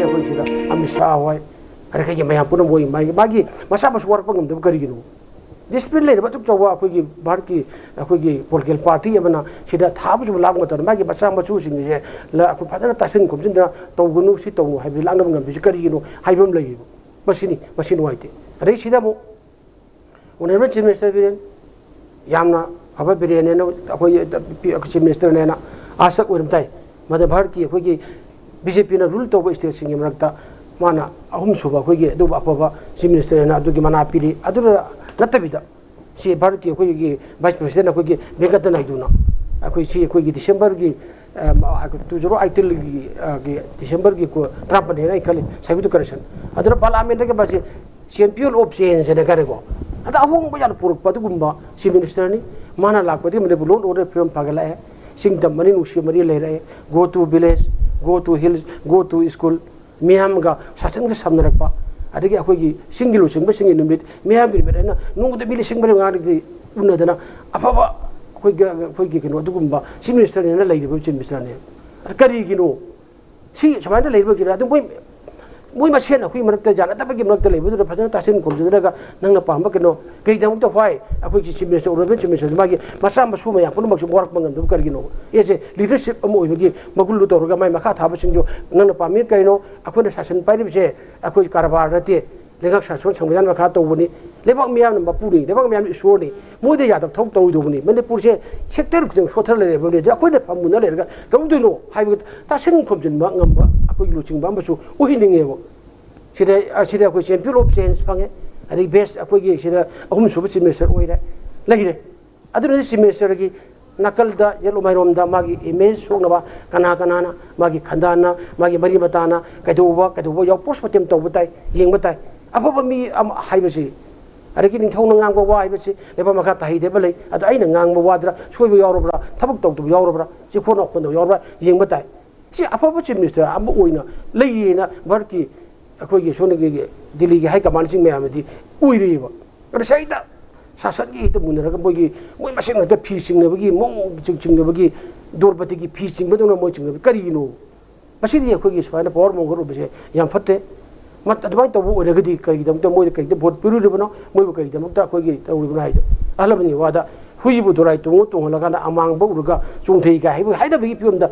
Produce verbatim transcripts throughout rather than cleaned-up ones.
ꯑꯩꯈꯣꯏ ꯁꯤꯗ ꯑꯃꯤꯠ ꯁꯥꯍ ꯍꯣꯏ, ꯑꯗ ꯀꯩꯒꯤ ꯃꯌꯥꯝ ꯄꯨꯝꯅꯃꯛ ꯑꯣꯏ, ꯃꯥꯒꯤ, ꯃꯥꯒꯤ ꯃꯁꯥ ꯃꯁꯨ ꯋꯥꯔꯛꯄ ꯉꯝꯗꯕ ꯀꯔꯤꯒꯤꯅꯣ? ꯗꯤꯁꯤꯄ꯭ꯂꯤꯟ ꯂꯩꯔꯕ ꯑꯗꯨꯛ ꯆꯥꯎꯕ ꯑꯩꯈꯣꯏꯒꯤ ꯚꯥꯔꯠꯀꯤ, ꯑꯩꯈꯣꯏꯒꯤ ꯄꯣꯂꯤꯇꯤꯀꯦꯜ ꯄꯥꯔꯇꯤ ꯑꯃꯅ ꯁꯤꯗ ꯊꯥꯕꯁꯨ ꯂꯥꯛꯄ ꯃꯇꯝꯗ ꯃꯥꯒꯤ ꯃꯆꯥ ꯃꯁꯨꯁꯤꯡꯁꯦ ꯂ-, ꯑꯩꯈꯣꯏ ꯐꯖꯅ ꯇꯥꯁꯤꯟ ꯈꯣꯝꯖꯤꯟꯗꯅ ꯇꯧꯒꯅꯨ, ꯁꯤ ꯇꯧꯅꯨ ꯍꯥꯏꯕꯁꯤ ꯂꯥꯛꯅꯕ ꯉꯝꯗ꯭ꯔꯤꯁꯤ ꯀꯔꯤꯒꯤꯅꯣ ꯍꯥꯏꯕ ꯑꯃ ꯂꯩꯌꯦꯕ꯫ ꯃꯁꯤꯅꯤ, ꯃꯁꯤ ꯅꯨꯡꯉꯥꯏꯇꯦ꯫ ꯑꯗꯩ ꯁꯤꯗ ꯑꯃꯨꯛ ꯑꯣꯅꯔꯦꯕꯜ ꯆꯤꯐ ꯃꯤꯅꯤꯁꯇꯔ ꯕꯤꯔꯦꯟ, ꯌꯥꯝꯅ ꯐꯕ ꯕꯤꯔꯦꯟꯅꯦꯅ ꯑꯩꯈꯣꯏ ꯆꯤꯐ ꯃꯤꯅꯤꯁꯇꯔꯅꯦꯅ ꯑꯥꯁꯛ ꯑꯣꯏꯔꯝ ꯇꯥꯏ꯫ ꯃꯗꯨ ꯚꯥꯔꯠꯀꯤ ꯑꯩꯈꯣꯏꯒꯤ ꯕꯤ ꯖꯦ ꯄꯤꯅ ꯔꯨꯜ ꯇꯧꯕ ꯁ꯭ꯇꯦꯠꯁꯤꯡꯒꯤ ꯃꯔꯛꯇ ꯃꯥꯅ ꯑꯍꯨꯝꯁꯨꯕ ꯑꯩꯈꯣꯏꯒꯤ ꯑꯗꯨꯕꯨ ꯑꯐꯕ ꯆꯤꯐ ꯃꯤꯅꯤꯁꯇꯔꯅ ꯑꯗꯨꯒꯤ ꯃꯅꯥ ꯄꯤꯔꯤ꯫ ꯑꯗꯨꯗ ꯅꯠꯇꯕꯤꯗ ꯁꯤ ꯚꯥꯔꯠꯀꯤ ꯑꯩꯈꯣꯏꯒꯤ ꯚꯥꯏꯁ ꯄ꯭ꯔꯁꯤꯗꯦꯟ ꯑꯩꯈꯣꯏꯒꯤ ꯚꯦꯡꯀꯇ ꯅꯥꯏꯗꯨꯅ ꯑꯩꯈꯣꯏ ꯁꯤ ꯑꯩꯈꯣꯏꯒꯤ ꯗꯤꯁꯦꯝꯕꯔꯒꯤ ꯇꯨ ꯖꯤꯔꯣ ꯑꯩꯠꯇꯤꯟꯒꯤ ꯗꯤꯁꯦꯝꯕꯔꯒꯤ ꯀꯨ-, ꯇꯔꯥꯃꯥꯄꯟꯅꯦꯅ ꯑꯩ ꯈꯜꯂꯤ, ꯁꯥꯏꯕꯨꯗꯨ ꯀꯔꯦꯁꯟ꯫ ꯑꯗꯨꯅ ꯄꯥꯔꯂꯥꯃꯦꯟꯗꯒꯤ ꯃꯥꯁꯤ ꯆꯦꯝꯄꯤꯌꯟ ꯑꯣꯐ ꯆꯦꯟꯖ ꯍꯥꯏꯅ ꯀꯥꯏꯅꯀꯣ, ꯑꯗ ꯑꯍꯣꯡꯕ ꯌꯥꯝꯅ ꯄꯨꯔꯛꯄ ꯑꯗꯨꯒꯨꯝꯕ ꯆꯤꯐ ꯃꯤꯅꯤꯁꯇꯔꯅꯤ꯫ ꯃꯥꯅ ꯂꯥꯛꯄꯗꯒꯤ ꯃꯅꯤꯄꯨꯔ ꯂꯣꯟ ꯑꯣꯔꯗꯔ ꯐꯤꯕꯝ ꯐꯒꯠꯂꯛꯑꯦ꯫ ꯁꯤꯡ ꯇꯝꯕꯅꯤ, ꯅꯨꯡꯁꯤ ꯃꯔꯤ ꯂꯩꯔꯛꯑꯦ꯫ Go to village, go to hills, go to school, ꯃꯤꯌꯥꯝꯒ ꯁꯥꯁꯟꯒ ꯁꯝꯅꯔꯛꯄ, ꯑꯗꯒꯤ ꯑꯩꯈꯣꯏꯒꯤ ꯆꯤꯡꯒꯤ ꯂꯨꯆꯤꯡꯕꯁꯤꯡꯒꯤ ꯅꯨꯃꯤꯠ, ꯃꯤꯌꯥꯝꯒꯤ ꯅꯨꯃꯤꯠ ꯍꯥꯏꯅ ꯅꯣꯡꯃꯗ ꯃꯤ ꯂꯤꯁꯤꯡ ꯃꯔꯤ ꯃꯉꯥꯗꯒꯤ ꯎꯅꯗꯅ ꯑꯐꯕ ꯑꯩꯈꯣꯏꯒꯤ, ꯑꯩꯈꯣꯏꯒꯤ ꯀꯩꯅꯣ ꯑꯗꯨꯒꯨꯝꯕ ꯆꯤꯐ ꯃꯤꯅꯤꯁꯇꯔꯅꯦꯅ ꯂꯩꯔꯤꯕ ꯆꯤꯐ ꯃꯤꯅꯤꯁꯇꯔꯅꯦ꯫ ꯑꯗ ꯀꯔꯤꯒꯤꯅꯣ? ꯁꯤ ꯁꯨꯃꯥꯏꯅ ꯂꯩꯔꯤꯕꯒꯤꯔ? ꯑꯗꯨ ꯃꯣꯏ, ꯃꯣꯏ ꯃꯁꯦꯟ ꯑꯩꯈꯣꯏ ꯃꯔꯛꯇ ꯌꯥꯅꯗꯕꯒꯤ ꯃꯔꯛꯇ ꯂꯩꯕꯗꯨꯗ ꯐꯖꯅ ꯇꯥꯁꯤꯟ ꯈꯣꯝꯖꯤꯟꯅꯔꯒ ꯅꯪꯅ ꯄꯥꯝꯕ ꯀꯩꯅꯣ, ꯀꯩꯗꯃꯛꯇ why ꯑꯩꯈꯣꯏꯒꯤ chief minister, honourable chief minister ꯃꯥꯒꯤ ꯃꯆꯥ ꯃꯁꯨ ꯃꯌꯥꯝ ꯄꯨꯝꯅꯃꯛꯁꯨ ꯋꯥꯔꯛꯄ ꯉꯝꯗꯕ ꯀꯔꯤꯒꯤꯅꯣ? ꯑꯦꯁ ꯑꯦ ꯂꯤꯗꯔꯁꯤꯞ ꯑꯃ ꯑꯣꯏꯕꯒꯤ ꯃꯒꯨꯟꯗꯨ ꯇꯧꯔꯒ ꯃꯥꯏ ꯃꯈꯥ ꯊꯥꯕꯁꯤꯡꯁꯨ ꯅꯪꯅ ꯄꯥꯝꯃꯤ ꯀꯩꯅꯣ? ꯑꯩꯈꯣꯏꯅ ꯁꯥꯁꯟ ꯄꯥꯏꯔꯤꯕꯁꯦ ꯑꯩꯈꯣꯏ ꯀꯔꯕꯥꯔ ꯅꯠꯇꯦ, ꯂꯩꯉꯥꯛ ꯁꯥꯁꯟ ꯁꯪꯕꯤꯙꯥꯟ ꯃꯈꯥ ꯇꯧꯕꯅꯤ, ꯂꯩꯕꯥꯛ ꯃꯤꯌꯥꯝꯅ ꯃꯄꯨꯅꯤ, ꯂꯩꯕꯥꯛ ꯃꯤꯌꯥꯝꯅ ꯏꯁꯣꯔꯅꯤ, ꯃꯣꯏꯗ ꯌꯥꯗꯕ ꯊꯕꯛ ꯇꯧꯔꯣꯏꯗꯧꯕꯅꯤ꯫ ꯃꯅꯤꯄꯨꯔꯁꯦ ꯁꯦꯛꯇꯔ ꯈꯨꯗꯤꯡꯃꯛ ꯁꯣꯠꯊꯔ ꯂꯩꯔꯕꯅꯤ, ꯑꯗꯨꯗꯤ ꯑꯩꯈꯣꯏꯅ ꯐꯝꯃꯨꯅ ꯂꯩꯔꯒ ꯀꯩꯗꯧꯗꯣꯏꯅꯣ ꯍꯥꯏꯕ ꯇꯥꯁꯤꯟ ꯈꯣꯝꯖꯤꯟꯕ ꯉꯝꯕ ꯑꯩꯈꯣꯏꯒꯤ ꯂꯨꯆꯤꯡꯕ ꯑꯃꯁꯨ ꯑꯣꯏꯍꯟꯅꯤꯡꯉꯦꯕ꯫ ꯁꯤꯗ, ꯑ, ꯁꯤꯗ ꯑꯩꯈꯣꯏ ꯆꯦꯝꯄꯤꯌꯟ ꯑꯣꯐ ꯆꯦꯟꯖ ꯐꯪꯉꯦ, ꯑꯗꯒꯤ ꯕꯦꯁ ꯑꯩꯈꯣꯏꯒꯤ ꯁꯤꯗ ꯑꯍꯨꯝꯁꯨꯕ ꯆꯤꯐ ꯃꯤꯅꯤꯁꯇꯔ ꯑꯣꯏꯔꯦ, ꯂꯩꯔꯦ꯫ ꯑꯗꯨꯅ ꯆꯤꯐ ꯃꯤꯅꯤꯁꯇꯔꯒꯤ ꯅꯥꯀꯜꯗ ꯌꯦꯠꯂꯣꯝ ꯃꯥꯏꯔꯣꯝꯗ ꯃꯥꯒꯤ ꯏꯃꯦꯖ ꯁꯣꯛꯅꯕ ꯀꯅꯥ ꯀꯅꯥꯅ, ꯃꯥꯒꯤ ꯈꯟꯗꯥꯅ, ꯃꯥꯒꯤ ꯃꯔꯤ ꯃꯇꯥꯅ ꯀꯩꯗꯧꯕ, ꯀꯩꯗꯧꯕ ꯌꯥꯎ, ꯄꯣꯁꯃꯣꯔꯇꯦꯝ ꯇꯧꯕ ꯇꯥꯏ, ꯌꯦꯡꯕ ꯇꯥꯏ꯫ ꯑꯐꯕ ꯃꯤ ꯑꯃ ꯍꯥꯏꯕꯁꯤ, ꯑꯗꯒꯤ ꯅꯤꯡꯊꯧꯅ ꯉꯥꯡꯕ ꯋꯥ ꯍꯥꯏꯕꯁꯤ ꯂꯩꯕꯥꯛ ꯃꯈꯥ ꯇꯥꯍꯩꯗꯕ ꯂꯩ꯫ ꯑꯗꯣ ꯑꯩꯅ ꯉꯥꯡꯕ ꯋꯥꯗ꯭ꯔꯥ, ꯁꯣꯏꯕ ꯌꯥꯎꯔꯕ꯭ꯔꯥ, ꯊꯕꯛ ꯇꯧꯗꯕ ꯌꯥꯎꯔꯕ꯭ꯔꯥ, ꯆꯤꯛꯐꯣꯟ ꯅꯥꯎꯐꯣꯟꯗꯕ ꯌꯥꯎꯔꯕ꯭ꯔꯥ ꯌꯦꯡꯕ ꯇꯥꯏ꯫ ꯁꯤ ꯑꯐꯕ ꯆꯤꯐ ꯃꯤꯅꯤꯁꯇꯔ ꯑꯃ ꯑꯣꯏꯅ ꯂꯩꯌꯦꯅ ꯚꯥꯔꯠꯀꯤ ꯑꯩꯈꯣꯏꯒꯤ ꯁꯣꯝꯗꯒꯤ ꯗꯤꯜꯂꯤꯒꯤ ꯍꯥꯏ ꯀꯃꯥꯟꯁꯤꯡ ꯃꯌꯥꯝꯅꯗꯤ ꯎꯏꯔꯤꯕ꯫ ꯑꯗ ꯁꯤꯗꯩꯗ ꯁꯥꯁꯟꯒꯤ ꯍꯦꯛꯇ ꯃꯨꯟꯅꯔꯒ ꯃꯣꯏꯒꯤ, ꯃꯣꯏ ꯃꯁꯦꯟ ꯉꯥꯛꯇ ꯐꯤ ꯆꯤꯡꯅꯕꯒꯤ ꯃꯑꯣꯡ ꯆꯤꯡ-, ꯆꯤꯡꯅꯕꯒꯤ, ꯗ꯭ꯔꯧꯄꯗꯤꯒꯤ ꯐꯤ ꯆꯤꯡꯕꯗꯧꯅ ꯃꯣꯏ ꯆꯤꯡꯅꯕ ꯀꯔꯤꯒꯤꯅꯣ? ꯃꯁꯤꯗꯤ ꯑꯩꯈꯣꯏꯒꯤ ꯁꯨꯃꯥꯏꯅ ꯄꯋꯥꯔ ꯃꯣꯡꯒꯔ ꯑꯣꯏꯕꯁꯦ ꯌꯥꯝ ꯐꯠꯇꯦ꯫ ꯃꯠ-, ꯑꯗꯨꯃꯥꯏꯅ ꯇꯧꯕ ꯑꯣꯏꯔꯒꯗꯤ ꯀꯔꯤꯒꯤꯗꯃꯛꯇ ꯃꯣꯏꯗ ꯀꯔꯤꯗ ꯚꯣꯠ ꯄꯤꯔꯨꯔꯤꯕꯅꯣ? ꯃꯣꯏꯕꯨ ꯀꯔꯤꯒꯤꯗꯃꯛꯇ ꯑꯩꯈꯣꯏꯒꯤ ꯇꯧꯔꯤꯕꯅꯣ ꯍꯥꯏꯗꯣ꯫ ꯑꯍꯜ ꯂꯃꯟꯒꯤ ꯋꯥꯗ ꯍꯨꯏꯕꯨ ꯗꯣꯔꯥꯏ ꯇꯣꯡꯉ ꯇꯣꯡꯍꯜꯂꯀꯥꯟꯗ ꯑꯃꯥꯡꯕ ꯎꯔꯒ ꯆꯣꯡꯊꯩ ꯀꯥꯏ ꯍꯥꯏꯕ, ꯍꯥꯏꯅꯕꯒꯤ ꯐꯤꯕꯝꯗ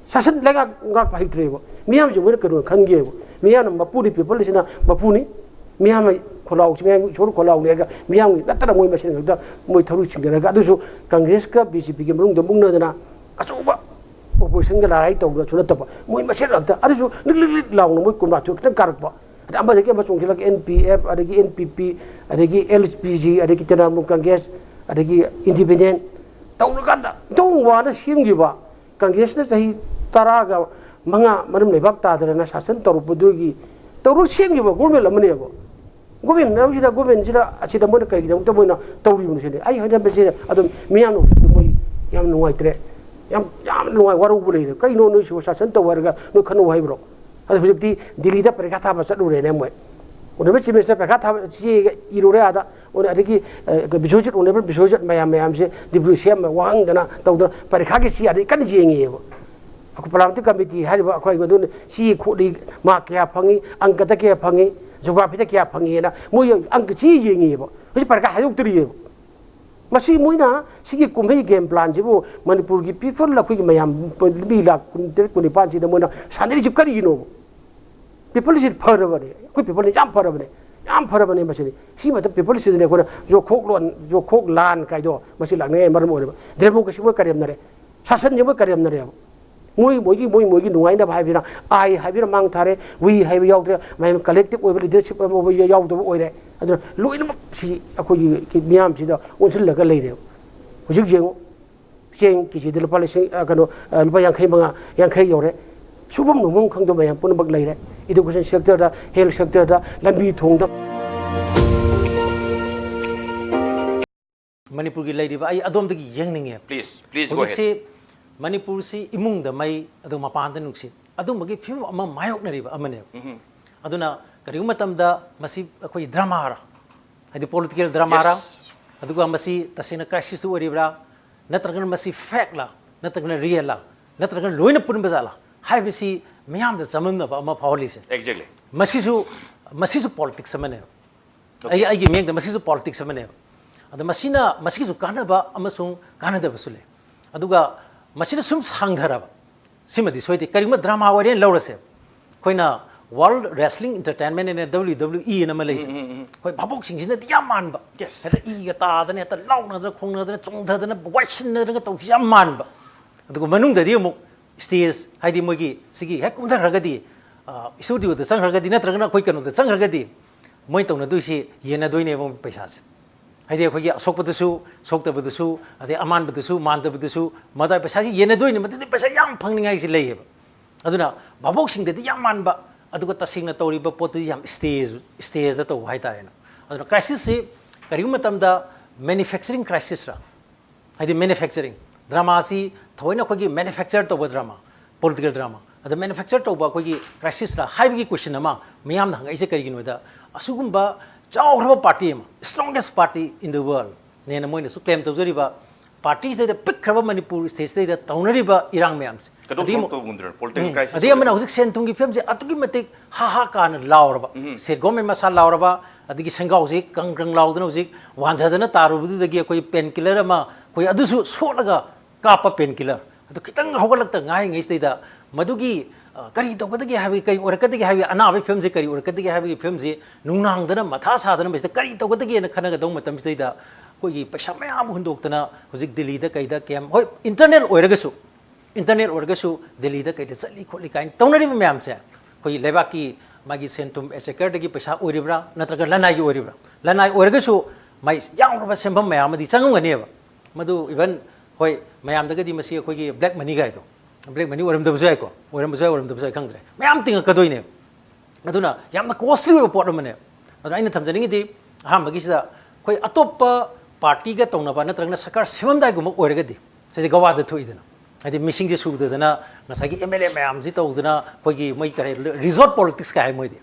ꯁꯥꯁꯟ ꯂꯩꯉꯥꯛ ꯉꯥꯛꯄ ꯍꯩꯇ꯭ꯔꯦꯕ꯫ ꯃꯤꯌꯥꯝꯁꯦ ꯃꯣꯏꯅ ꯀꯩꯅꯣ ꯈꯟꯒꯦꯕ꯫ ꯃꯤꯌꯥꯝꯅ ꯃꯄꯨꯅꯤ, ꯄꯤꯄꯜꯁꯤꯅ ꯃꯄꯨꯅꯤ꯫ ꯃꯤꯌꯥꯝꯅ ꯈꯣꯜꯂꯥꯎꯁꯤ, ꯃꯤꯌꯥꯝ ꯏꯁꯣꯔ ꯈꯣꯜꯂꯥꯎꯅꯤ ꯍꯥꯏꯔꯒ ꯃꯤꯌꯥꯝꯒꯤ ꯅꯠꯇꯅ ꯃꯣꯏ ꯃꯁꯦꯟ ꯈꯛꯇ ꯃꯣꯏ ꯊꯧꯔꯤ ꯆꯤꯡꯅꯔꯒ, ꯑꯗꯨꯁꯨ ꯀꯪꯒ꯭ꯔꯦꯁꯀ ꯕꯤ ꯖꯦ ꯄꯤꯒꯤ ꯃꯅꯨꯡꯗ ꯃꯨꯛꯅꯗꯅ ꯑꯆꯧꯕ ꯑꯣꯄꯣꯖꯤꯁꯟꯒ ꯂꯥꯔꯥꯏ ꯇꯧꯕꯗꯁꯨ ꯅꯠꯇꯕ, ꯃꯣꯏ ꯃꯁꯦꯟ ꯉꯥꯛꯇ꯫ ꯑꯗꯨꯁꯨ ꯂꯤꯛ ꯂꯤꯛ ꯂꯤꯛ ꯂꯥꯎꯅ ꯃꯣꯏ ꯀꯨꯟꯃꯥꯊꯣꯏ ꯈꯛꯇꯪ ꯀꯥꯔꯛꯄ꯫ ꯑꯗ ꯑꯃꯗꯒꯤ ꯑꯃ ꯆꯣꯡꯁꯤꯜꯂꯛ, ꯑꯦꯟ ꯄꯤ ꯑꯦꯐ, ꯑꯗꯒꯤ ꯑꯦꯟ ꯄꯤ ꯄꯤ, ꯑꯗꯒꯤ ꯑꯦꯜ ꯄꯤ ꯖꯤ, ꯑꯗꯒꯤ ꯇ꯭ꯔꯤꯅꯥꯃꯨꯜ ꯀꯪꯒ꯭ꯔꯦꯁ, ꯑꯗꯒꯤ ꯏꯟꯗꯤꯄꯦꯟꯗꯦꯟ ꯇꯧꯔꯀꯥꯟꯗ ꯏꯟꯊꯣꯛ ꯋꯥꯅ ꯁꯦꯝꯈꯤꯕ ꯀꯪꯒ꯭ꯔꯦꯁꯅ ꯆꯍꯤ ꯇꯔꯥꯒ ꯃꯉꯥ ꯃꯔꯝ ꯂꯩꯕꯥꯛ ꯇꯥꯗꯅ ꯁꯥꯁꯟ ꯇꯧꯔꯛꯄꯗꯨꯒꯤ ꯇꯧꯔ ꯁꯦꯝꯈꯤꯕ ꯒꯣꯔꯃꯦꯟ ꯑꯃꯅꯦꯕ꯫ ꯒꯣꯔꯃꯦꯟ ꯃꯌꯥꯝꯁꯤꯗ, ꯒꯣꯔꯃꯦꯟꯁꯤꯗ ꯑꯁꯤꯗ ꯃꯣꯏꯅ ꯀꯩꯒꯤꯗꯃꯛꯇ ꯃꯣꯏꯅ ꯇꯧꯔꯤꯕꯅꯣ ꯁꯤꯅꯤ ꯑꯩ ꯍꯥꯏꯅꯕꯁꯦ꯫ ꯑꯗꯨꯝ ꯃꯤꯌꯥꯝꯅ ꯍꯧꯖꯤꯛꯇꯤ ꯃꯣꯏ ꯌꯥꯝ ꯅꯨꯡꯉꯥꯏꯇ꯭ꯔꯦ, ꯌꯥꯝ, ꯌꯥꯝ ꯅꯨꯡꯉꯥꯏ, ꯋꯥꯔꯧꯕ ꯂꯩꯔꯦ꯫ ꯀꯩꯅꯣ ꯅꯣꯏꯁꯤꯕꯨ ꯁꯥꯁꯟ ꯇꯧ ꯍꯥꯏꯔꯒ ꯅꯣꯏ ꯈꯟꯅꯧ ꯍꯥꯏꯕ꯭ꯔꯣ? ꯑꯗꯣ ꯍꯧꯖꯤꯛꯇꯤ ꯗꯤꯜꯂꯤꯗ ꯄꯔꯤꯈꯥ ꯊꯥꯕ ꯆꯠꯂꯨꯔꯦꯅꯦ ꯃꯣꯏ꯫ ꯑꯣꯅꯔꯦꯕꯜ ꯆꯤꯐ ꯃꯤꯅꯤꯁꯇꯔ ꯄꯔꯤꯈꯥ ꯊꯥꯕ ꯆꯦ ꯏꯔꯨꯔꯦ ꯑꯥꯗ꯫ ꯑꯣꯅ-, ꯑꯗꯒꯤ, ꯑ, ꯕꯤꯁ꯭ꯋꯖꯤꯠ, ꯑꯣꯅꯔꯦꯕꯜ ꯕꯤꯁ꯭ꯋꯖꯤꯠ ꯃꯌꯥꯝ, ꯃꯌꯥꯝꯁꯦ ꯗꯤꯄ꯭ꯌꯨꯇꯤ ꯁꯤ ꯑꯦꯝ ꯋꯥꯍꯪꯗꯅ ꯇꯧꯗꯅ ꯄꯔꯤꯈꯥꯒꯤ ꯆꯦ ꯑꯥꯗ ꯀꯟꯅ ꯌꯦꯡꯉꯤꯑꯕ꯫ ꯑꯩꯈꯣꯏ ꯄꯥꯔꯂꯤꯌꯥꯃꯦꯟꯇꯔꯤ ꯀꯃꯤꯇꯤ ꯍꯥꯏꯔꯤꯕ ꯑꯩꯈꯣꯏ ꯑꯗꯨꯅ ꯆꯦ ꯈꯣꯠꯂꯤ, ꯃꯥꯔꯛ ꯀꯌꯥ ꯐꯪꯉꯤ, ꯑꯪꯀꯗ ꯀꯌꯥ ꯐꯪꯉꯤ, ꯖꯣꯒ꯭ꯔꯥꯐꯤꯗ ꯀꯌꯥ ꯐꯪꯉꯤꯅ ꯃꯣꯏ ꯑꯪꯀ ꯆꯦ ꯌꯦꯡꯉꯤꯑꯕ꯫ ꯍꯧꯖꯤꯛ ꯄꯔꯤꯈꯥ ꯍꯥꯏꯗꯣꯛꯇ꯭ꯔꯤꯑꯕ꯫ ꯃꯁꯤ ꯃꯣꯏꯅ ꯁꯤꯒꯤ ꯀꯨꯝꯍꯩ ꯒꯦꯝ ꯄ꯭ꯂꯥꯟꯁꯤꯕꯨ ꯃꯅꯤꯄꯨꯔꯒꯤ ꯄꯤꯄꯜ ꯑꯩꯈꯣꯏꯒꯤ ꯃꯌꯥꯝ ꯃꯤ ꯂꯥꯛ ꯀꯨꯟꯇꯔꯦꯠ ꯀꯨꯟꯅꯤꯄꯥꯟꯁꯤꯗ ꯃꯣꯏꯅ ꯁꯥꯟꯅꯔꯤꯁꯤ ꯀꯔꯤꯒꯤꯅꯣꯕ? ꯄꯤꯄꯜꯁꯤ ꯐꯔꯕꯅꯦ, ꯑꯩꯈꯣꯏ ꯄꯤꯄꯜꯁꯤ ꯌꯥꯝ ꯐꯔꯕꯅꯦ, ꯌꯥꯝ ꯐꯔꯕꯅꯦ꯫ ꯃꯁꯤꯗꯤ ꯁꯤ ꯃꯇꯝ ꯄꯤꯄꯜꯁꯤꯗꯅꯦ ꯑꯩꯈꯣꯏꯅ ꯖꯣꯈꯣꯛ ꯂꯣꯟ, ꯖꯣꯈꯣꯛ ꯂꯥꯟ ꯀꯥꯏꯗꯣ ꯃꯁꯤ ꯂꯥꯛꯅꯤꯡꯉꯥꯏ ꯃꯔꯝ ꯑꯣꯏꯔꯦꯕ꯫ ꯗꯦꯃꯣꯀ꯭ꯔꯦꯁꯤ ꯃꯣꯏ ꯀꯔꯦꯝꯅꯔꯦ, ꯁꯥꯁꯟꯁꯦ ꯃꯣꯏ ꯀꯔꯦꯝꯅꯔꯦꯕ꯫ ꯃꯣꯏ, ꯃꯣꯏꯒꯤ, ꯃꯣꯏ, ꯃꯣꯏꯒꯤ ꯅꯨꯡꯉꯥꯏꯅꯕ ꯍꯥꯏꯕꯁꯤꯅ ꯑꯥꯏ ꯍꯥꯏꯕꯁꯤꯅ ꯃꯥꯡ ꯊꯥꯔꯦ, ꯋꯤ ꯍꯥꯏꯕ ꯌꯥꯎꯗ꯭ꯔꯦ, ꯃꯌꯥꯝ ꯀꯂꯦꯛꯇꯤꯚ ꯑꯣꯏꯕ ꯂꯤꯗꯔꯁꯤꯞ ꯑꯃ ꯑꯣꯏꯕ ꯌꯥꯎꯗꯕ ꯑꯣꯏꯔꯦ꯫ ꯑꯗꯨꯅ ꯂꯣꯏꯅꯃꯛ ꯁꯤ ꯑꯩꯈꯣꯏꯒꯤ ꯃꯤꯌꯥꯝꯁꯤꯗ ꯑꯣꯟꯁꯤꯜꯂꯒ ꯂꯩꯔꯦꯕ꯫ ꯍꯧꯖꯤꯛ ꯌꯦꯡꯉꯨ, ꯆꯦꯡ ꯀꯦ ꯖꯤꯗ ꯂꯨꯄꯥ ꯂꯤꯁꯤꯡ, ꯑ, ꯀꯩꯅꯣ, ꯑ, ꯂꯨꯄꯥ ꯌꯥꯡꯈꯩ ꯃꯉꯥ, ꯌꯥꯡꯈꯩ ꯌꯧꯔꯦ꯫ ꯁꯨꯐꯝ ꯅꯣꯝꯐꯝ ꯈꯪꯗꯕ ꯃꯌꯥꯝ ꯄꯨꯝꯅꯃꯛ ꯂꯩꯔꯦ꯫ ꯏꯗꯨꯀꯦꯁꯟ ꯁꯦꯛꯇꯔꯗ, ꯍꯦꯜꯊ ꯁꯦꯛꯇꯔꯗ, ꯂꯝꯕꯤ ꯊꯣꯡꯗ꯫ ꯃꯅꯤꯄꯨꯔꯒꯤ ꯂꯩꯔꯤꯕ, ꯑꯩ ꯑꯗꯣꯝꯗꯒꯤ ꯌꯦꯡꯅꯤꯡꯉꯦ꯫ Please, please go ahead. ꯍꯧꯖꯤꯛꯁꯤ ꯃꯅꯤꯄꯨꯔꯁꯤ ꯏꯃꯨꯡꯗ ꯃꯩ, ꯑꯗꯨꯒ ꯃꯄꯥꯟꯗ ꯅꯨꯡꯁꯤꯠ, ꯑꯗꯨꯝꯕꯒꯤ ꯐꯤꯕꯝ ꯑꯃ ꯃꯥꯌꯣꯛꯅꯔꯤꯕ ꯑꯃꯅꯦꯕ꯫ ꯑꯗꯨꯅ ꯀꯔꯤꯒꯨꯝꯕ ꯃꯇꯝꯗ ꯃꯁꯤ ꯑꯩꯈꯣꯏ ꯗ꯭ꯔꯃꯥꯔ, ꯍꯥꯏꯗꯤ ꯄꯣꯂꯤꯇꯤꯀꯦꯜ ꯗ꯭ꯔꯃꯥꯔ, Yes. ꯑꯗꯨꯒ ꯃꯁꯤ ꯇꯁꯦꯡꯅ ꯀ꯭ꯔꯥꯏꯁꯤꯁꯇꯨ ꯑꯣꯏꯔꯤꯕ꯭ꯔꯥ, ꯅꯠꯇ꯭ꯔꯒꯅ ꯃꯁꯤ ꯐꯦꯛꯂꯥ, ꯅꯠꯇ꯭ꯔꯒꯅ ꯔꯤꯌꯦꯜꯂꯥ, ꯅꯠꯇ꯭ꯔꯒꯅ ꯂꯣꯏꯅ ꯄꯨꯟꯕ ꯖꯥꯠꯂꯥ? ꯍꯥꯏꯕꯁꯤ ꯃꯤꯌꯥꯝꯗ ꯆꯃꯝꯅꯕ ꯑꯃ ꯐꯥꯎꯍꯜꯂꯤꯁꯦ꯫ Exactly. ꯃꯁꯤꯁꯨ ꯃꯁꯤꯁꯨ ꯄꯣꯂꯤꯇꯤꯛꯁ ꯑꯃꯅꯦꯕ꯫ ꯑꯩ ꯑꯩꯒꯤ ꯃꯤꯠꯌꯦꯡꯗ ꯃꯁꯤꯁꯨ ꯄꯣꯂꯤꯇꯤꯛꯁ ꯑꯃꯅꯦꯕ꯫ ꯑꯗ ꯃꯁꯤꯅ ꯃꯁꯤꯒꯤꯁꯨ ꯀꯥꯟꯅꯕ ꯑꯃꯁꯨꯡ ꯀꯥꯟꯅꯗꯕꯁꯨ ꯂꯩ꯫ ꯑꯗꯨꯒ ꯃꯁꯤꯅ ꯁꯨꯝ ꯁꯥꯡꯊꯔꯕ, ꯁꯤꯃꯗꯤ ꯁꯣꯏꯗꯦ꯫ ꯀꯔꯤꯒꯨꯝꯕ ꯗ꯭ꯔꯃꯥ ꯑꯣꯏꯔꯦꯅ ꯂꯧꯔꯁꯦ, ꯑꯩꯈꯣꯏꯅ World Wrestling Entertainment ꯑꯅ W W E ꯑꯅ ꯑꯃ ꯂꯩꯗꯅ, ꯑꯩꯈꯣꯏ ꯚꯥꯕꯣꯛꯁꯤꯡꯁꯤꯅꯗꯤ ꯌꯥꯝ ꯃꯥꯟꯕ, Yes. ꯍꯦꯛꯇ ꯏꯒ ꯇꯥꯗꯅ, ꯍꯦꯛꯇ ꯂꯥꯎꯅꯗꯅ, ꯈꯣꯡꯅꯗꯅ, ꯆꯣꯡꯊꯗꯅ, ꯋꯥꯏꯁꯤꯟꯅꯗꯅ ꯇꯧꯕꯁꯤ ꯌꯥꯝ ꯃꯥꯟꯕ꯫ ꯑꯗꯨꯒ ꯃꯅꯨꯡꯗꯗꯤ ꯑꯃꯨꯛ ꯁ꯭ꯇꯦꯖ, ꯍꯥꯏꯗꯤ ꯃꯣꯏꯒꯤ ꯁꯤꯒꯤ ꯍꯦꯛ ꯀꯨꯝꯊꯈ꯭ꯔꯒꯗꯤ, ꯁ꯭ꯇꯨꯗꯤꯑꯣꯗ ꯆꯪꯈ꯭ꯔꯒꯗꯤ, ꯅꯠꯇ꯭ꯔꯒꯅ ꯑꯩꯈꯣꯏ ꯀꯩꯅꯣꯗ ꯆꯪꯈ꯭ꯔꯒꯗꯤ, ꯃꯣꯏ ꯇꯧꯅꯗꯣꯏꯁꯤ ꯌꯦꯟꯅꯗꯣꯏꯅꯦꯕ ꯄꯩꯁꯥꯁꯦ꯫ ꯍꯥꯏꯗꯤ ꯑꯩꯈꯣꯏꯒꯤ ꯑꯁꯣꯛꯄꯗꯨꯁꯨ, ꯁꯣꯛꯇꯕꯗꯨꯁꯨ, ꯑꯗꯩ ꯑꯃꯥꯟꯕꯗꯨꯁꯨ, ꯃꯥꯟꯗꯕꯗꯨꯁꯨ, ꯃꯗꯥꯏ ꯄꯩꯁꯥꯁꯤ ꯌꯦꯟꯅꯗꯣꯏꯅꯦ꯫ ꯃꯗꯨꯗꯤ ꯄꯩꯁꯥ ꯌꯥꯝ ꯐꯪꯅꯤꯡꯉꯥꯏꯁꯤ ꯂꯩꯌꯦꯕ꯫ ꯑꯗꯨꯅ ꯚꯥꯕꯣꯛꯁꯤꯡꯗꯗꯤ ꯌꯥꯝ ꯃꯥꯟꯕ, ꯑꯗꯨꯒ ꯇꯁꯦꯡꯅ ꯇꯧꯔꯤꯕ ꯄꯣꯠꯇꯨꯗꯤ ꯌꯥꯝ ꯁ꯭ꯇꯦꯖ, ꯁ꯭ꯇꯦꯖꯇ ꯇꯧꯕ ꯍꯥꯏꯇꯥꯔꯦꯅꯦ꯫ ꯑꯗꯨꯅ ꯀ꯭ꯔꯥꯏꯁꯤꯁꯁꯤ ꯀꯔꯤꯒꯨꯝꯕ ꯃꯇꯝꯗ ꯃꯦꯅꯨꯐꯦꯛꯆꯔꯤꯡ ꯀ꯭ꯔꯥꯏꯁꯤꯁꯔ, ꯍꯥꯏꯗꯤ ꯃꯦꯅꯨꯐꯦꯛꯆꯔꯤꯡ, ꯗ꯭ꯔꯃꯥꯁꯤ ꯊꯑꯣꯏꯅ ꯑꯩꯈꯣꯏꯒꯤ ꯃꯦꯅꯨꯐꯦꯛꯆꯔ ꯇꯧꯕ ꯗ꯭ꯔꯃꯥ, ꯄꯣꯂꯤꯇꯤꯀꯦꯜ ꯗ꯭ꯔꯃꯥ, ꯑꯗ ꯃꯦꯅꯨꯐꯦꯛꯆꯔ ꯇꯧꯕ ꯑꯩꯈꯣꯏꯒꯤ ꯀ꯭ꯔꯥꯏꯁꯤꯁꯂ ꯍꯥꯏꯕꯒꯤ ꯀꯣꯏꯁꯟ ꯑꯃ ꯃꯤꯌꯥꯝꯅ ꯍꯪꯉꯛꯏꯁꯦ ꯀꯔꯤꯒꯤꯅꯣꯗ, ꯑꯁꯤꯒꯨꯝꯕ ꯆꯥꯎꯈ꯭ꯔꯕ ꯄꯥꯔꯇꯤ ꯑꯃ, strongest party in the world ꯅꯦꯅ ꯃꯣꯏꯅꯁꯨ ꯀ꯭ꯂꯦꯝ ꯇꯧꯖꯔꯤꯕ ꯄꯥꯔꯇꯤꯁꯤꯗꯩꯗ ꯄꯤꯛꯈ꯭ꯔꯕ ꯃꯅꯤꯄꯨꯔ ꯁ꯭ꯇꯦꯠꯁꯤꯗꯩꯗ ꯇꯧꯅꯔꯤꯕ ꯏꯔꯥꯡ ꯃꯌꯥꯝꯁꯦ꯫ ꯀꯩꯗꯧ ꯑꯗꯒꯤ solve ꯑꯃꯨꯛ- ꯇꯧꯕ ꯉꯝꯗ꯭ꯔꯤꯅꯣ? Political ꯎꯝ, crisis ꯑꯗꯩ ꯑꯃꯅ ꯑꯣꯏꯔꯦ꯫ ꯍꯧꯖꯤꯛ ꯁꯦꯟ ꯊꯨꯝꯒꯤ ꯐꯤꯕꯝꯁꯦ ꯑꯗꯨꯛꯀꯤ ꯃꯇꯤꯛ ꯍꯥ ꯍꯥ ꯀꯥꯅ ꯂꯥꯎꯔꯕ, ꯁꯦ ꯒꯣꯔꯃꯦꯟ ꯃꯁꯥ ꯂꯥꯎꯔꯕ, ꯑꯗꯒꯤ ꯁꯦꯡꯒꯥꯎꯁꯦ ꯀꯪ ꯀꯪ ꯂꯥꯎꯗꯅ ꯍꯧꯖꯤꯛ ꯋꯥꯟꯊꯗꯅ ꯇꯥꯔꯨꯕꯗꯨꯗꯒꯤ ꯑꯩꯈꯣꯏ ꯄꯦꯟ ꯀꯤꯂꯔ ꯑꯃ, ꯑꯩꯈꯣꯏ ꯑꯗꯨꯁꯨ ꯁꯣꯠꯂꯒ ꯀꯥꯞꯄ ꯄꯦꯟ ꯀꯤꯂꯔ, ꯑꯗꯨ ꯈꯤꯇꯪ ꯍꯧꯒꯠꯂꯛꯇ ꯉꯥꯏꯔꯤꯉꯩꯁꯤꯗꯩꯗ ꯃꯗꯨꯒꯤ, ꯑ, ꯀꯔꯤ ꯇꯧꯒꯗꯒꯦ ꯍꯥꯏꯕꯒꯤ, ꯀꯔꯤ ꯑꯣꯏꯔꯛꯀꯗꯒꯦ ꯍꯥꯏꯕꯒꯤ, ꯑꯅꯥꯕꯒꯤ ꯐꯤꯕꯝꯁꯦ ꯀꯔꯤ ꯑꯣꯏꯔꯛꯀꯗꯒꯦ ꯍꯥꯏꯕꯒꯤ ꯐꯤꯕꯝꯁꯦ ꯅꯨꯡꯅꯥꯡꯗꯅ ꯃꯊꯥ ꯁꯥꯗꯅ ꯃꯁꯤꯗ ꯀꯔꯤ ꯇꯧꯒꯗꯒꯦꯅ ꯈꯟꯅꯒꯗꯧꯕ ꯃꯇꯝꯁꯤꯗꯩꯗ ꯑꯩꯈꯣꯏꯒꯤ ꯄꯩꯁꯥ ꯃꯌꯥꯝ ꯑꯃ ꯍꯨꯟꯗꯣꯛꯇꯅ ꯍꯧꯖꯤꯛ ꯗꯤꯜꯂꯤꯗ ꯀꯩꯗ ꯀꯦꯝ, ꯍꯣꯏ, ꯏꯟꯇꯔꯅꯦꯜ ꯑꯣꯏꯔꯒꯁꯨ, ꯏꯟꯇꯔꯅꯦꯜ ꯑꯣꯏꯔꯒꯁꯨ ꯗꯤꯜꯂꯤꯗ ꯀꯩꯗ ꯆꯠꯂꯤ ꯈꯣꯠꯂꯤ ꯀꯥꯏꯅ ꯇꯧꯅꯔꯤꯕ ꯃꯌꯥꯝꯁꯦ ꯑꯩꯈꯣꯏꯒꯤ ꯂꯩꯕꯥꯛꯀꯤ ꯃꯥꯒꯤ ꯁꯦꯟ ꯊꯨꯝ ꯑꯦꯛꯁꯆꯦꯀꯔꯗꯒꯤ ꯄꯩꯁꯥ ꯑꯣꯏꯔꯤꯕ꯭ꯔꯥ ꯅꯠꯇ꯭ꯔꯒ ꯂꯅꯥꯏꯒꯤ ꯑꯣꯏꯔꯤꯕ꯭ꯔꯥ? ꯂꯅꯥꯏ ꯑꯣꯏꯔꯒꯁꯨ ꯃꯥꯏ ꯌꯥꯎꯔꯕ ꯁꯦꯟꯐꯝ ꯃꯌꯥꯝ ꯑꯃꯗꯤ ꯆꯪꯉꯝꯒꯅꯦꯕ꯫ ꯃꯗꯨ ꯏꯚꯟ, ꯍꯣꯏ, ꯃꯌꯥꯝꯗꯒꯗꯤ ꯃꯁꯤ ꯑꯩꯈꯣꯏꯒꯤ ꯕ꯭ꯂꯦꯛ ꯃꯅꯤ ꯀꯥꯏꯗꯣ, ꯕ꯭ꯂꯦꯛ ꯃꯅꯤ ꯑꯣꯏꯔꯝꯗꯕꯁꯨ ꯌꯥꯏꯀꯣ, ꯑꯣꯏꯔꯝꯕꯁꯨ ꯌꯥꯏ, ꯑꯣꯏꯔꯝꯗꯕꯁꯨ ꯌꯥꯏ, ꯈꯪꯗ꯭ꯔꯦ, ꯃꯌꯥꯝ ꯇꯤꯡꯉꯛꯀꯗꯣꯏꯅꯦꯕ꯫ ꯑꯗꯨꯅ ꯌꯥꯝꯅ ꯀꯣꯁꯂꯤ ꯑꯣꯏꯕ ꯄꯣꯠ ꯑꯃꯅꯦ꯫ ꯑꯗꯨꯅ ꯑꯩꯅ ꯊꯝꯖꯅꯤꯡꯉꯤꯗꯤ, ꯑꯍꯥꯟꯕꯒꯤꯁꯤꯗ ꯑꯩꯈꯣꯏ ꯑꯇꯣꯞꯄ ꯄꯥꯔꯇꯤꯒ ꯇꯧꯅꯕ ꯅꯠꯇ꯭ꯔꯒꯅ ꯁꯔꯀꯥꯔ ꯁꯦꯝꯃꯝꯗꯥꯏꯒꯨꯝꯕ ꯑꯣꯏꯔꯒꯗꯤ, ꯁꯤꯁꯦ ꯒꯋꯥꯗ ꯊꯣꯛꯏꯗꯅ, ꯍꯥꯏꯗꯤ ꯃꯤꯁꯤꯡꯁꯦ ꯁꯨꯗꯗꯅ ꯉꯁꯥꯏꯒꯤ ꯑꯦꯝ ꯑꯦꯜ ꯑꯦ ꯃꯌꯥꯝꯁꯤ ꯇꯧꯗꯅ ꯑꯩꯈꯣꯏꯒꯤ ꯃꯣꯏ ꯀꯔꯤ ꯔꯤꯖꯣꯔꯠ ꯄꯣꯂꯤꯇꯤꯛꯁ ꯀꯥꯏ ꯍꯥꯏ ꯃꯣꯏꯗꯤ,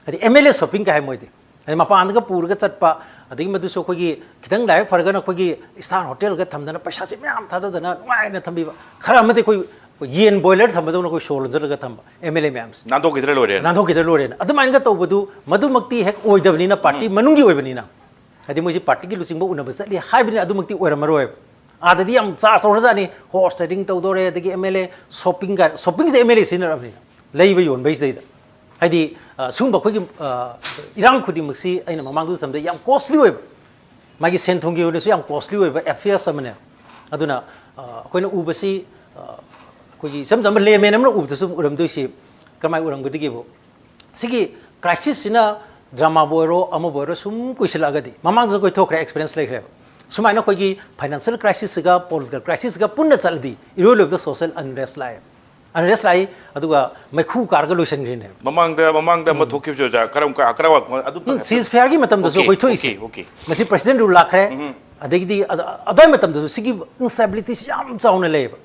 ꯍꯥꯏꯗꯤ ꯑꯦꯝ ꯑꯦꯜ ꯑꯦ ꯁꯣꯞꯄꯤꯡ ꯀꯥꯏ ꯍꯥꯏ ꯃꯣꯏꯗꯤ, ꯍꯥꯏꯗꯤ ꯃꯄꯥꯟꯗꯒ ꯄꯨꯔꯒ ꯆꯠꯄ, ꯑꯗꯒꯤ ꯃꯗꯨꯁꯨ ꯑꯩꯈꯣꯏꯒꯤ ꯈꯤꯇꯪ ꯂꯥꯏꯕꯛ ꯐꯔꯒꯅ ꯑꯩꯈꯣꯏꯒꯤ ꯏꯁꯇꯥꯔ ꯍꯣꯇꯦꯜꯒ ꯊꯝꯗꯅ ꯄꯩꯁꯥꯁꯦ ꯃꯌꯥꯝ ꯊꯥꯗꯗꯅ ꯅꯨꯡꯉꯥꯏꯅ ꯊꯝꯕꯤꯕ꯫ ꯈꯔ ꯑꯃꯗꯤ ꯑꯩꯈꯣꯏ ꯌꯦꯟ ꯕꯣꯏꯂꯔ ꯊꯝꯕꯗꯧꯅ ꯑꯩꯈꯣꯏ ꯁꯣ ꯂꯣꯟꯁꯤꯜꯂꯒ ꯊꯝꯕ ꯑꯦꯝ ꯑꯦꯜ ꯑꯦ ꯃꯌꯥꯝꯁꯦ꯫ ꯅꯥꯟꯊꯣꯛꯈꯤꯗ꯭ꯔ ꯂꯣꯏꯔꯦ꯫ ꯅꯥꯟꯊꯣꯛꯈꯤꯗ꯭ꯔ ꯂꯣꯏꯔꯦꯅ꯫ ꯑꯗꯨꯃꯥꯏꯅꯒ ꯇꯧꯕꯗꯨ ꯃꯗꯨꯃꯛꯇꯤ ꯍꯦꯛ ꯑꯣꯏꯗꯕꯅꯤꯅ, ꯄꯥꯔꯇꯤ ꯃꯅꯨꯡꯒꯤ ꯑꯣꯏꯕꯅꯤꯅ, ꯍꯥꯏꯗꯤ ꯃꯣꯏꯁꯤ ꯄꯥꯔꯇꯤꯒꯤ ꯂꯨꯆꯤꯡꯕ ꯎꯅꯕ ꯆꯠꯂꯤ ꯍꯥꯏꯕꯅꯤ, ꯑꯗꯨꯃꯛꯇꯤ ꯑꯣꯏꯔꯝꯃꯔꯣꯏꯕ꯫ ꯑꯥꯗꯗꯤ ꯌꯥꯝ ꯆꯥꯔꯖ ꯇꯧꯔꯖꯥꯠꯅꯤ, ꯍꯣꯔꯁ ꯔꯥꯏꯗꯤꯡ ꯇꯧꯗꯣꯔꯦ, ꯑꯗꯒꯤ ꯑꯦꯝ ꯑꯦꯜ ꯑꯦ ꯁꯣꯞꯄꯤꯡ ꯀꯥꯏꯅ, ꯁꯣꯞꯄꯤꯡꯁꯤꯗ ꯑꯦꯝ ꯑꯦꯜ ꯑꯦ ꯁꯤꯖꯤꯟꯅꯔꯕꯅꯤꯅ, ꯂꯩꯕ ꯌꯣꯟꯕꯩꯁꯤꯗꯩꯗ꯫ ꯍꯥꯏꯗꯤ ꯑ, ꯁꯤꯒꯨꯝꯕ ꯑꯩꯈꯣꯏꯒꯤ ꯑ, ꯏꯔꯥꯡ ꯈꯨꯗꯤꯡꯃꯛꯁꯤ ꯑꯩꯅ ꯃꯃꯥꯡꯗꯁꯨ ꯊꯝꯖꯩ, ꯌꯥꯝ ꯀꯣꯁꯂꯤ ꯑꯣꯏꯕ, ꯃꯥꯒꯤ ꯁꯦꯟ ꯊꯨꯝꯒꯤ ꯑꯣꯏꯅꯁꯨ ꯌꯥꯝ ꯀꯣꯁꯂꯤ ꯑꯣꯏꯕ ꯑꯦꯐꯤꯌꯔꯁ ꯑꯃꯅꯦ꯫ ꯑꯗꯨꯅ ꯑ, ꯑꯩꯈꯣꯏꯅ ꯎꯕꯁꯤ ꯑ, ꯑꯩꯈꯣꯏꯒꯤ ꯏꯆꯝ ꯆꯝꯕ ꯂꯦꯃꯦꯟ ꯑꯃꯅ ꯎꯕꯗꯁꯨ ꯎꯔꯝꯗꯣꯏꯁꯤ ꯀꯃꯥꯏꯅ ꯎꯔꯝꯒꯗꯒꯦꯕꯨ, ꯁꯤꯒꯤ ꯀ꯭ꯔꯥꯏꯁꯤꯁꯁꯤꯅ ꯗ꯭ꯔꯃꯥꯕꯨ ꯑꯣꯏꯔꯣ ꯑꯃꯕꯨ ꯑꯣꯏꯔꯣ ꯁꯨꯝ ꯀꯨꯏꯁꯤꯜꯂꯛꯑꯒꯗꯤ, ꯃꯃꯥꯡꯗꯁꯨ ꯑꯩꯈꯣꯏ ꯊꯣꯛꯈ꯭ꯔꯦ, ꯑꯦꯛꯁꯄꯤꯔꯤꯌꯦꯟꯁ ꯂꯩꯈ꯭ꯔꯦꯕ꯫ ꯁꯨꯃꯥꯏꯅ ꯑꯩꯈꯣꯏꯒꯤ ꯐꯥꯏꯅꯥꯟꯁꯤꯌꯦꯜ ꯀ꯭ꯔꯥꯏꯁꯤꯁꯁꯤꯒ ꯄꯣꯂꯤꯇꯤꯀꯦꯜ ꯀ꯭ꯔꯥꯏꯁꯤꯁꯁꯤꯒ ꯄꯨꯟꯅ ꯆꯠꯂꯗꯤ ꯏꯔꯣꯏ ꯂꯣꯏꯕꯗ ꯁꯣꯁꯤꯌꯦꯜ ꯑꯟꯔꯦꯁ ꯂꯥꯛꯑꯦ꯫ ꯑꯟꯔꯦꯁ ꯂꯥꯛꯏ, ꯑꯗꯨꯒ ꯃꯩꯈꯨ ꯀꯥꯔꯒ ꯂꯣꯏꯁꯤꯟꯈ꯭ꯔꯤꯅꯦꯕ꯫ ꯃꯃꯥꯡꯗ ꯃꯃꯥꯡꯗ ꯑꯃ ꯊꯣꯛꯈꯤꯕꯁꯦ ꯑꯣꯖꯥ, ꯀꯔꯝ ꯀ- ꯀꯔꯝ ꯑꯗꯨꯝ ꯁꯤꯖ ꯐꯦꯌꯔꯒꯤ ꯃꯇꯝꯗꯁꯨ Okay, ꯑꯩꯈꯣꯏ ꯊꯣꯛꯏꯁꯦ꯫ okay, okay. ꯃꯁꯤ ꯄ꯭ꯔꯦꯁꯤꯗꯦꯟ ꯔꯨꯜ ꯂꯥꯛꯈ꯭ꯔꯦ꯫ ꯑꯗꯒꯤꯗꯤ ꯑꯗ- ꯑꯗꯨꯋꯥꯏ ꯃꯇꯝꯗꯁꯨ ꯁꯤꯒꯤ ꯏꯟꯁꯇꯦꯕꯤꯂꯤꯇꯤꯁꯤ ꯌꯥꯝ ꯆꯥꯎꯅ ꯂꯩꯌꯦꯕ꯫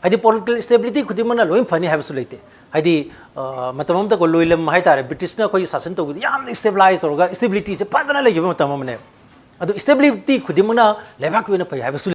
ꯍꯥꯏꯗꯤ ꯄꯣꯂꯤꯇꯤꯀꯦꯜ ꯏꯁꯇꯦꯕꯤꯂꯤꯇꯤ ꯈꯨꯗꯤꯡꯃꯛꯅ ꯂꯣꯏ ꯐꯅꯤ ꯍꯥꯏꯕꯁꯨ ꯂꯩꯇꯦ꯫ ꯍꯥꯏꯗꯤ ꯑ, ꯃꯇꯝ ꯑꯃꯗꯀꯣ ꯂꯣꯏꯂꯝ ꯍꯥꯏꯇꯥꯔꯦ, ꯕ꯭ꯔꯤꯇꯤꯁꯅ ꯑꯩꯈꯣꯏꯒꯤ ꯁꯥꯁꯟ ꯇꯧꯕꯗ ꯌꯥꯝꯅ ꯏꯁꯇꯦꯕꯤꯂꯥꯏꯁ ꯇꯧꯔꯒ ꯏꯁꯇꯦꯕꯤꯂꯤꯇꯤꯁꯦ ꯐꯖꯅ ꯂꯩꯈꯤꯕ ꯃꯇꯝ ꯑꯃꯅꯦꯕ꯫ ꯑꯗꯣ ꯏꯁꯇꯦꯕꯤꯂꯤꯇꯤ ꯈꯨꯗꯤꯡꯃꯛꯅ ꯂꯩꯕꯥꯛꯀꯤ ꯑꯣꯏꯅ ꯐꯩ ꯍꯥꯏꯕꯁꯨ